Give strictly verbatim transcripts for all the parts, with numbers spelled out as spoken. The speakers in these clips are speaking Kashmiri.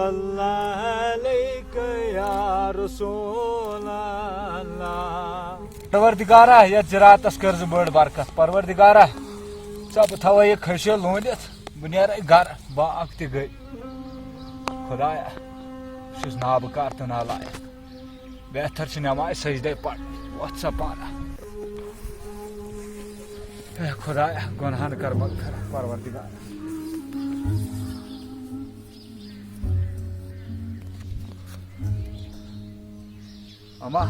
اللہ علیک یا رسول اللہ۔ پروردگارا، یتھ زِراتس کٔر زِ بٔڑ برکت۔ پروردگارا، ژٕ بہٕ تھاوے یہِ کھٔسِتھ لوٗنِتھ، بہٕ نیرے گرٕ، باغ تہِ گٔے۔ خدایا، بہٕ چھُس نابکار تہٕ نالایق۔ بہتر چھِ نماز سجدے پرٕنۍ۔ وۄتھ سا پانہ۔ اے خدایا، گۄنہن کر مغفرت، پروردگار۔ اما،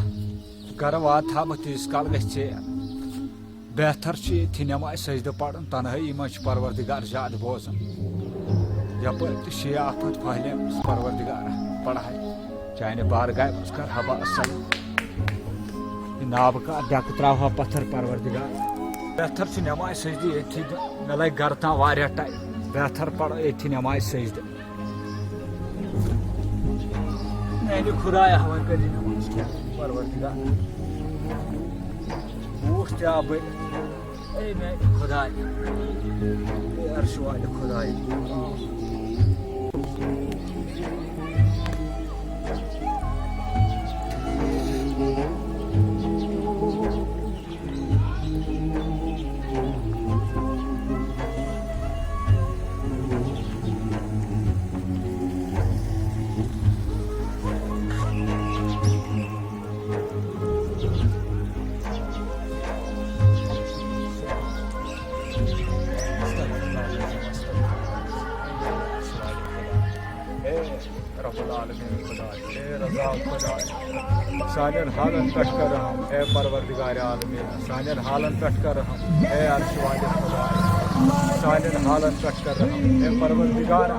گرٕ واتہٕ ہا بہٕ تیٖتِس کال گژھِ ژیر۔ بہتر چھُ ییٚتھی نمازِ سجدٕ پرُن، تنہٲیی منٛز چھُ پروردگار زیادٕ بوزان۔ یپٲرۍ تہِ شیعہ آفت پھٔہلیمٕژ، پروردگار پڑھاے چانہِ بارگاہہِ منٛز کر ہبا سجدٕ۔ یہِ نابہٕ کا ڈٮ۪کہٕ تراوہا پتھر، پروردگار۔ بہتر چھُ نمازِ سجدٕ ییٚتھی دیُن، مےٚ لگہِ گرٕ تام واریاہ ٹایم، بہتر پرو ییٚتھی نمازِ سجدٕ۔ میانہِ خدایا، وۄنۍ کٔرِو مےٚ منٛز کینٛہہ، پروردگار۔ بوٗٹھ تہِ آو بٔرِتھ۔ اے میانہِ خدایا، اے عرشہِ والہِ خدایا۔ اے رب العالمین خدا، اے رضا خدا، سانٮ۪ن حالن پٮ۪ٹھ کر رحم، اے پروردگار عالمین، سانٮ۪ن حالن پٮ۪ٹھ کر رحم، اے عرش والہِ خدا، سانٮ۪ن حالن پٮ۪ٹھ کر رحم، اے پروردگار۔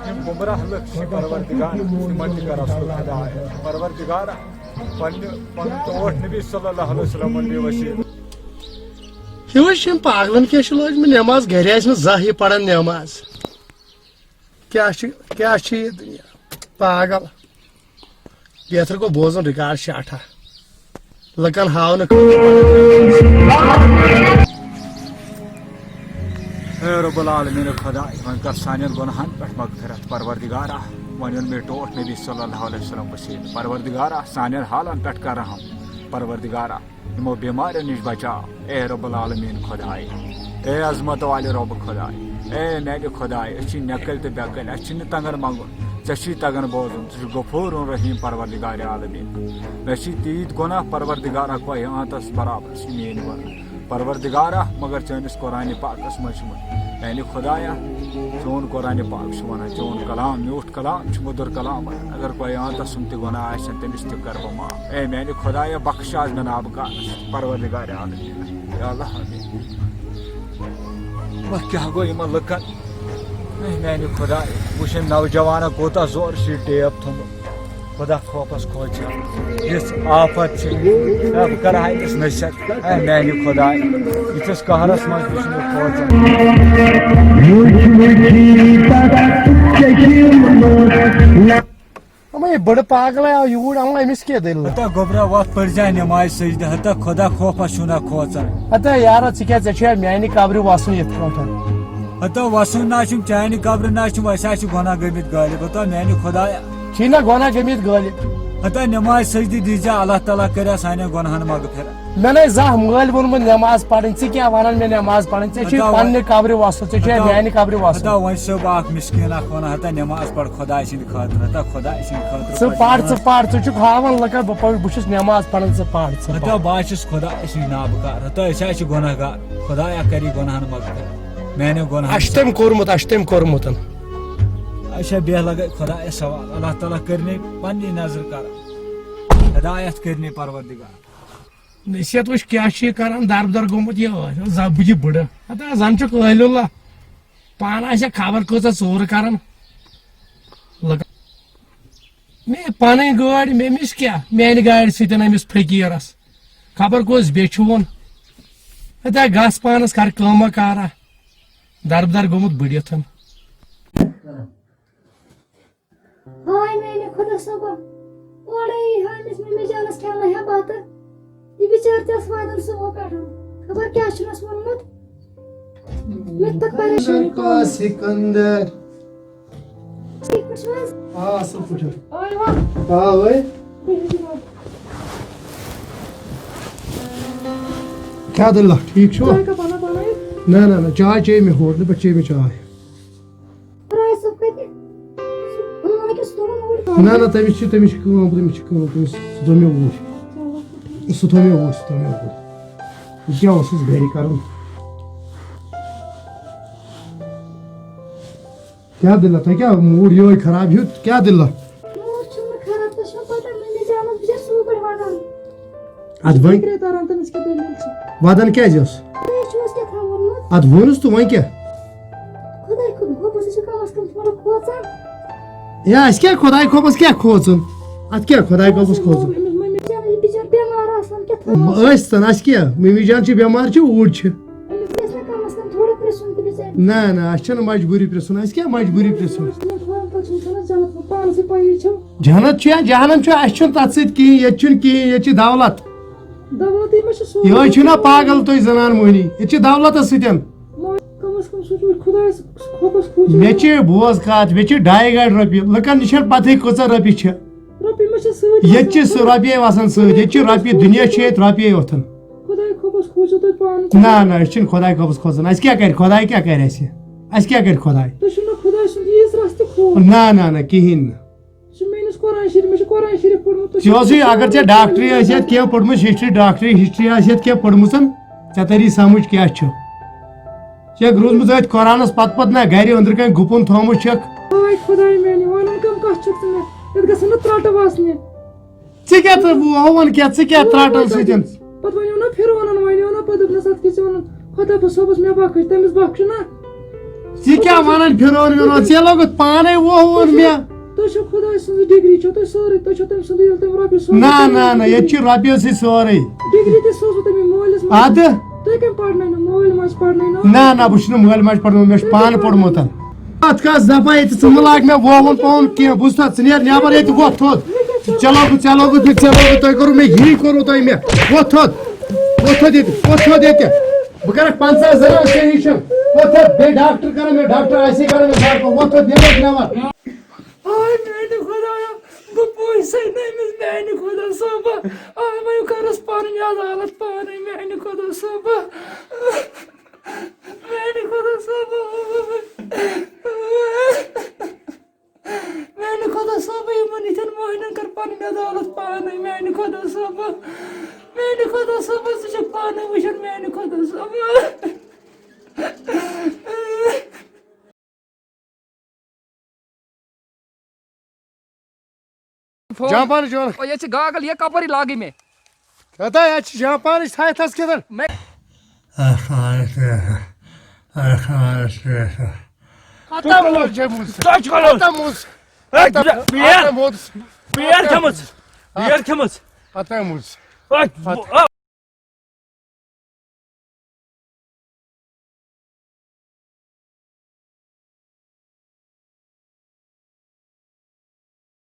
یِم گمراہ لُکھ چھِ پروردگار، تِمن تہِ کر اصل خدا، پروردگار۔ پننہِ، پنُن ٹوٹھ نبی صلی اللہ علیہ وسلم دِ وسیلہٕ۔ یہِ وٕچھ، یِم پاگلن کیٛاہ چھِ لٲجمٕژ نٮ۪ماز، گرِ آسہِ نہٕ زانٛہہ یہِ پران نٮ۪ماز۔ کیٛاہ چھِ، کیٛاہ چھِ یہِ دُنیا؟ پاگل۔ بیتر گوٚو بوزُن ریکارڈ شاٹھا۔ لُکن ہاونہٕ۔ اے رب العالمین خدا، وۄنۍ کر سانٮ۪ن گۄناہن پٮ۪ٹھ مغفرت، پروردگارا۔ وۄنۍ اوٚن مےٚ ٹوٹھ نبی صلی اللہ علیہ وسلم وسیلہٕ، پروردگارا، سانٮ۪ن حالن پٮ۪ٹھ کر رحم، پروردگارا۔ یِمو بیمارٮ۪ن نِش بچاو، اے رب العالمین خداے، اے عظمت والہِ رب خداے، اے میانہِ خداے، أسۍ چھِ نٮ۪کٕلۍ تہٕ بٮ۪کٕلۍ، اَسہِ چھِنہٕ تگان منٛگُن، ژےٚ چھُے تگان بوزُن، ژٕ چھُکھ غفورٌ رحیم پروردگار عالمین۔ مےٚ چھِ تیٖتۍ گۄناہ پروردگارا، کۄہہِ آنتس برابر چھِ میٲنۍ گۄناہ پروردگارا، مگر چٲنِس قرآنِ پاکس منٛز چھِ وَنان، میانہِ خدایا، چون قرآنِ پاک چھُ وَنان، چون کلام میوٗٹھ کلام چھُ مُدُر کلام، اگر کۄہہِ آنتس سُنٛد تہِ گۄناہ آسن، تٔمِس تہِ کرٕ بہٕ معاف۔ اے میانہِ خدایا، بخش آز مےٚ نابکارس، پروردگار عالمین۔ یا اللہ، آمین۔ وۄنۍ کیٛاہ گوٚو یِمن لُکن؟ اے میانہِ خدایا، وٕچھ أمۍ نوجوانن کوٗتاہ زورٕ چھُ یہِ ٹیپ تھوٚمُت۔ خدا خوفس کھوژان۔ یِژھ آفت چھِ۔ اے بہٕ کرٕ ہا أمِس نصیحت۔ اے میانہِ خدایا، یِتھِس قہرس منٛز تہِ چھُ مےٚ کھوژان۔ اما، یہِ بٔڑ پاگل آو یوٗرۍ، اما، أمِس کیٛاہ دٔلیٖل؟ ہتا گوٚبرا، وۄتھ پٔرۍ زِ نٮ۪مازِ سجدٕ، ہتا خدا خوفس چھُ نہ کھوژان۔ ہتا یارا، ژٕ کیٛاہ، ژےٚ چھُیا میانہِ قبرِ وسُن یِتھ پٲٹھۍ؟ ہتا وسُن نہ چھُم، چانہِ قبرِ نہ چھُم، اَسہِ ہا چھِ گۄناہ گٔمٕتۍ غٲلب، ہتا میانہِ خدایا۔ چھی نہ گۄناہ گٔمٕتۍ غٲلب۔ ہتا نٮ۪مازِ سجدٕ دیٖزِ، اللہ تعالیٰ کرِ سانٮ۪ن گۄناہن مغفرت۔ مےٚ نے زانٛہہ مٲلۍ ووٚنمُت نٮ۪ماز پرٕنۍ، ژٕ کیٛاہ ونان مےٚ نٮ۪ماز پرٕنۍ؟ ژےٚ چھُے ہتا وۄنۍ، پننہِ قبرِ وسُن، ژےٚ چھُے ہتا، میانہِ قبرِ وسُن۔ ہتا وۄنۍ صٲب اکھ مسکیٖن اکھ ونان، ہتا نٮ۪ماز پر خداے سٕنٛدِ خٲطرٕ، ہتا خداے سٕنٛدِ خٲطرٕ ژٕ پر، پر۔ ژٕ پر، ژٕ چھُکھ ہاوان لُکن بہٕ پرٕ، بہٕ چھُس نٮ۪ماز پران، ژٕ پر، ژٕ ہتا پر۔ بہٕ ہا چھُس خداے سٕنٛدِ نابکار، ہتا أسۍ ہا چھِ گۄناہ گار، خدایا کر یہِ گۄناہن مغفرت۔ میانیو گۄناہن اَسہِ چھُ تٔمۍ کوٚرمُت، اَسہِ چھُ تٔمۍ کوٚرمُت۔ اچھا، بیٚہہ لگے خدایس سوال، اللہ تعالیٰ کٔرنی پننی نظر کرم، ہدایت کٔرنی پروردگار۔ نصیحت وٕچھ کیٛاہ چھُ یہِ کران، دربدر گوٚمُت یہِ ٲسۍ، زب یہِ بٕڑٕ۔ ہتا زن چھُکھ ٲلۍ اللہ، پانہٕ آسہِ ہا خبر کۭژاہ ژوٗرٕ کران۔ لگ-، مےٚ پنٕنۍ گٲڑۍ، مےٚ أمِس کیٛاہ، میانہِ گاڑِ سۭتۍ أمِس فقیٖرس۔ خبر کُس بیٚچھِ ووٚن۔ ہتا گژھ پانس کر کٲمہ کارا۔ دربدر گوٚمُت بٕڑِتھ۔ ہاے میانہِ خۄدا صٲبا، اورَے یی ہا أمِس مٔمی جانَس کھٮ۪نہٕ ہا بَتہٕ۔ یہِ بِچٲر تہِ ٲس واتان صُبحہٕ پٮ۪ٹھ۔ خبر کیٛاہ چھُنَس ووٚنمُت۔ مےٚ تہِ پَتہٕ پریشٲنی پانَس۔ سکندر۔ ٹھیٖک پٲٹھۍ چھِو حظ؟ آ، اَصٕل پٲٹھۍ۔ آے وا؟ آ، وٲے۔ بِہِو جِناب۔ کیٛاہ دٔلیٖلہ؟ ٹھیٖک چھُوا؟ چاے کپ اَنہٕ بَنٲیِتھ؟ نہ، نہ، نہ، چاے چیٚیہِ مےٚ، ہوٹلہٕ پٮ۪ٹھ چیٚیہِ مےٚ چاے۔ راج صٲب کَتہِ؟ سُہ، اۭں، أکِس تُلُن اوٗرۍ۔ نہ، نہ، تٔمِس چھِ، تٔمِس چھِ کٲم، تٔمِس چھِ کٲم، تٔمِس، سُہ دوٚپ مےٚ اوٗرۍ۔ چلو، ٹھیٖک۔ سُہ تھوٚو مےٚ اوٗرۍ، سُہ تھوٚو مےٚ اوٗرۍ۔ یہِ کیٛاہ اوسُس گَرِ کَرُن؟ کیٛاہ دٔلیٖلہ؟ تۄہہِ کیٛاہ موٗڈ یِہوٚے خراب ہیوٗ؟ کیٛاہ دٔلیٖلہ؟ موٗڈ چھُم نہٕ خراب، تۄہہِ چھُو پَتہ، مٔمی جانَس بہٕ چھَس سوٗپَر وَدان۔ اَدٕ وۄنۍ؟ فِکرے تَران تٔمِس کیٛاہ دٔلیٖل چھِ۔ وَدان کیٛازِ ٲس؟ تۄہہِ چھُو اَسہِ کیٛاہ تھام ووٚنمُت؟ اَدٕ ووٚنُس تہٕ وۄنۍ کیٛاہ؟ خۄداے خۄد-، خۄبُز چھِ کَم از کَم تھوڑا کھوژان۔ ہے، اَسہِ کیٛاہ خۄداے خۄبُز کیٛاہ کھوژُن؟ اَتھ کیٛاہ خۄداے خۄبُز کھوژُن؟ أمِس مٔمی جان، یہِ بِچٲر بٮ۪مار آسان، کیٛاہ تھاوَس؟ ٲسۍ تَن، اَسہِ کیٛاہ؟ مٔمی جان چھِ بٮ۪مار، چھِ اوٗرۍ چھِ۔ أمِس گژھِ نہ کَم از کَم تھوڑا پرٛژھُن تہِ بِچارِ۔ نہ، نہ، اَسہِ چھَنہٕ مجبوٗری پرٛژھُن، اَسہِ کیٛاہ مجبوٗری پرٛژھُن؟ پَتہٕ چھُنہٕ چھَنہٕ جنت پانَسٕے پَیی چھَو۔ جنت چھُ یا جہنم چھُ، اَسہِ چھُنہٕ تَتھ سۭتۍ کِہیٖنۍ، ییٚتہِ چھُنہٕ کِہیٖنۍ، ییٚتہِ چھِ دولت۔ دولتٕے ما چھِ سورُے؟ یِہوٚے چھُنہ پاگل تُہۍ زنان مٔہنی، ییٚتہِ چھِ دولتَس سۭتۍ۔ مگر کم از کم سوٗنٛچ وۄنۍ خۄدایَس خۄدَس کھوٗژِو۔ مےٚ چھِ، بوز کَتھ، مےٚ چھِ ڈاے گاڑِ رۄپیہِ، لُکَن نِش چھَنہٕ پَتہٕے کۭژاہ رۄپیہِ چھِ۔ رۄپیہِ ما چھِ سۭتۍ ییٚتہِ چھِ وَسان؟ سُہ رۄپیے وَسان سۭتۍ، ییٚتہِ چھِ رۄپیہِ، دُنیا چھِ ییٚتہِ رۄپیے یوتَن۔ خۄداے خۄبَس کھوٗژِو تُہۍ پانہٕ۔ نہ، نہ، أسۍ چھِنہٕ خۄداے خۄبَس کھوژان، اَسہِ کیٛاہ کَرِ خۄداے، کیٛاہ کَرِ اَسہِ؟ اَسہِ کیٛاہ کَرِ خۄداے؟ تُہۍ چھِو نہٕ خۄداے سُنٛد ییٖژ رَژھ تہِ کھوژ۔ نہ، نہ، نہ، کِہیٖنۍ نہٕ۔ یہِ چھُ میٲنِس قرآن شریٖف، مےٚ چھُ قرآن شریٖف پوٚرمُت، تُہۍ ژےٚ چھِو اوسُے، اگر ژےٚ ڈاکٹری آسہِ ہا کینٛہہ پوٚرمُت، ہسٹری، ڈاکٹری ہسٹری آسہِ ہا کینٛہہ پٔرمٕژ، ژےٚ تَری سمجھ کیٛاہ چھُ۔ ژےٚ روٗزمٕژ أتھۍ قرآنَس پتہٕ پتہٕ نہ گرِ أنٛدرٕ کَنۍ گُپُن تھوٚومُت چھَکھ۔ آے خۄداے میٛانہِ، وَنان کَم کَتھ چھَکھ ژٕ مےٚ؟ یَتھ گژھن نہٕ ترٛٹہٕ وَسنہِ۔ ژٕ کیٛاہ ژٕ ووہوُن کیٛاہ؟ ژٕ کیٛاہ ترٛٹَن سۭتۍ؟ پتہٕ ونیو نا فرعونن، ونیو نا پتہٕ دوٚپنس، اتھ کیٛاہ ژےٚ ونان؟ خۄدا پتہٕ صٲبس مےٚ بخش، تٔمِس بخش نا۔ ژٕ کیٛاہ ونان فرعون وِرعون؟ ژےٚ لوگُتھ پانے ووہوُن مےٚ۔ تُہۍ چھِو خۄداے سٕنٛز ڈگری، چھو تۄہہِ سٲرٕے، تُہۍ چھو تٔمۍ سٕنٛدٕے، ییٚلہِ تٔمۍ رۄپیہِ سوزٕ، نہ، تٔمۍ نہ، نہ، ڈگری۔ ییٚتہِ چھِ رۄپیہِ سۭتۍ سورُے۔ ڈگری تہِ سوزوٕ تٔمۍ مٲلِس ماجہِ۔ اَدٕ؟ تُہۍ کٔمۍ پرنٲونو؟ مٲلۍ ماجہِ پرنٲونو؟ نہ، نہ، بہٕ چھُس نہٕ مٲلۍ ماجہِ پرنومُت، مےٚ چھُ پانہٕ پوٚرمُت۔ اتھ کس دپا ییٚتہِ ژٕ مہٕ لاگ مےٚ ووہُن پوہُن کینٛہہ، بوٗزتھا؟ ژٕ نیر نٮ۪بر ییٚتہِ، وۄتھ تھوٚد۔ ژےٚ لوگُتھ، ژےٚ لوگُتھ، ژےٚ لوگُتھ، تۄہہِ کوٚروٕ مےٚ یی کوٚروٕ تۄہہِ مےٚ۔ وۄتھ تھوٚد، وۄتھ تھوٚد ییٚتہِ، وۄتھ تھوٚد ییٚتہِ۔ بہٕ کرکھ پنٛژاہ زنان صحیح چھِ۔ وۄتھ تھوٚد، بیٚیہِ ڈاکٹر کرن مےٚ، ڈاکٹر آسے کرن مےٚ ڈاکٹر، وۄتھ تھوٚد، نٮ۪بر، نٮ۪بر۔ آے میانہِ خۄدایا، بہٕ پوشسَے نہٕ أمِس میانہِ خۄدا صٲبہ۔ آے وۄنۍ کَرُس پَنٕنۍ عدالت پانَے میانہِ خۄدا صٲبہ۔ میانہِ خۄدا صٲبہ۔ میانہِ خۄدا صٲبہ، یِمَن یِتھٮ۪ن مٔہنِوٮ۪ن کَر پَنٕنۍ عدالت پانَے میانہِ خۄدا صٲبہ۔ میانہِ خۄدا صٲبہ، ژٕ چھُکھ پانَے وٕچھان میانہِ خۄدا صٲبہ۔ فون۔ جاپان چھُ وَنان۔ او، ییٚتہِ چھِ گاگل، یہِ کَپٲرۍ لاگٕے مےٚ؟ کَتھ ہا، ییٚتہِ چھِ جاپانٕچ تھایہِ تھَس کِتھَن؟ مےٚ۔ ہتا موز جموز۔ تۄہہِ چھُ کَرُن۔ ہتا موز۔ ہے، ہتا، بِیَر، ہتا موز۔ بِیَر کھٔمٕژ۔ بِیَر کھٔمٕژ۔ ہتا موز۔ ہے،